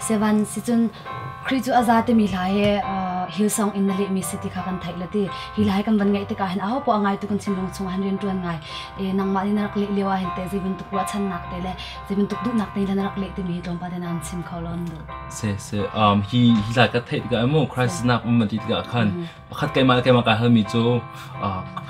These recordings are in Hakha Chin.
Sevan si cun Khrih cu a za timi hla hi Hillsong in na lehmi si ti kha kan theih le ti. Hi hla hi kan van ngaih tikah hin aho poah ngaitu kan thinlung chungah hin rianṭuan ngai. Nangmah nih na rak leh lio ah hin teh zei bantuk ruahchannak te le zei bantuk duhnak te le na rak leh timi hi tlawmpal te nan chim kho lo an duh. Si si hi hi hla ka theih tikah mu Christ nak um ti tikah khan pakhat keimah le keimah kai halmi cu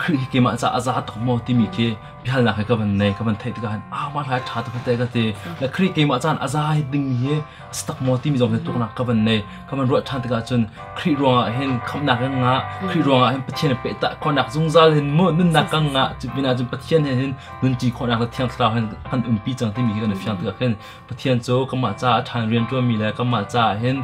Khrih hi keimah ca a za tuk maw timi khi biahalnak he ka van nei ka van theih tikah hin ah mah hla ṭha tuk te ka ti le Khrih keimah caan a za hi ding hi a tak maw timi zong hi tuknak ka van nei ka van ruah ṭhan tikah cun Khrih ruangah hin khamhnak kan ngah Khrih ruangah hin Pathian pehtak khawhnak zungzal hin mu nunnak kan ngah cu pinah cun Pathian he hin nunṭi khawhnak le Thiang Thlarau hin kan umpi cang timi hi kan i fiang tikah khin Pathian cu kanmah caah a ṭhan rian ṭuanmi le kanmah caah hin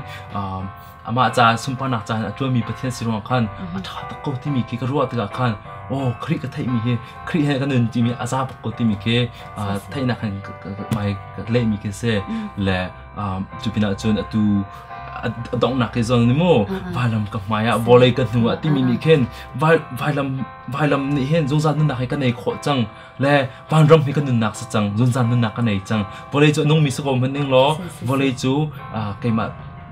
amah caah sunparnak caah a ṭuanmi Pathian si ruangah khan a ṭha tuk ko timi khi ka ruah tikah khan aw Khrih ka theihmi hi Khrih he ka nun timi a za bak ko timi khi theihnak hin mai ka lehmi khi si le cu pinah cun atu a donghnak hi zong ni mu vailam ka hmai ah vawlei ka hnu ah timi nih khin vailam vailam nih hin zungzal nunnak hi ka nei khawh cang le vanram hi ka nunnak si cang zungzal nunnak ka nei cang vawlei cu a nungmi si ko hmanh ning law vawlei cu keimah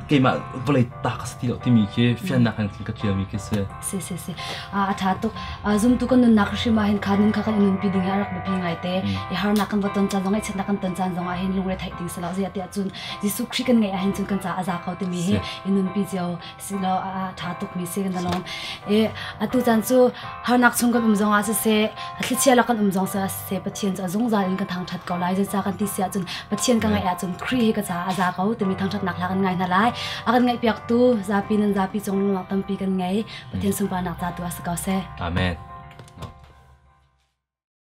keimah vawlei ta ka si ti lo timi khi fiannak in ka ṭialmi khi si. Si si si. A ṭha tuk. Zumtu kan nunnak hrim ah hin kha nun kha kan i nunpi ding hi a rak biapi ngai te. I harnak kan va ton caan zong ngaihchiatnak kan ton caan zong ah hin lungre theih ding si lo. Zei tiah cun Jesuh Khrih kan ngeih ah hin cun kan caah a za ko timi hi i nunpi cio si law a ṭha tukmi si kan lawm. I atu caan cu harnak chung kan um zongah siseh, thlichia lak kan um zong siseh, Pathian cu a zungzal in kan thangṭhat ko lai. Zeicah kan ti si ahcun Pathian ka ngaih ahcun Khrih hi ka caah a za ko timi thangṭhatnak hla kan ngai hna lai. A kan ngaihpiaktu zapi nan zapi cung lungnak tampi kan ngei. Pathian sunparnak ca tu ah si ko seh. Amen.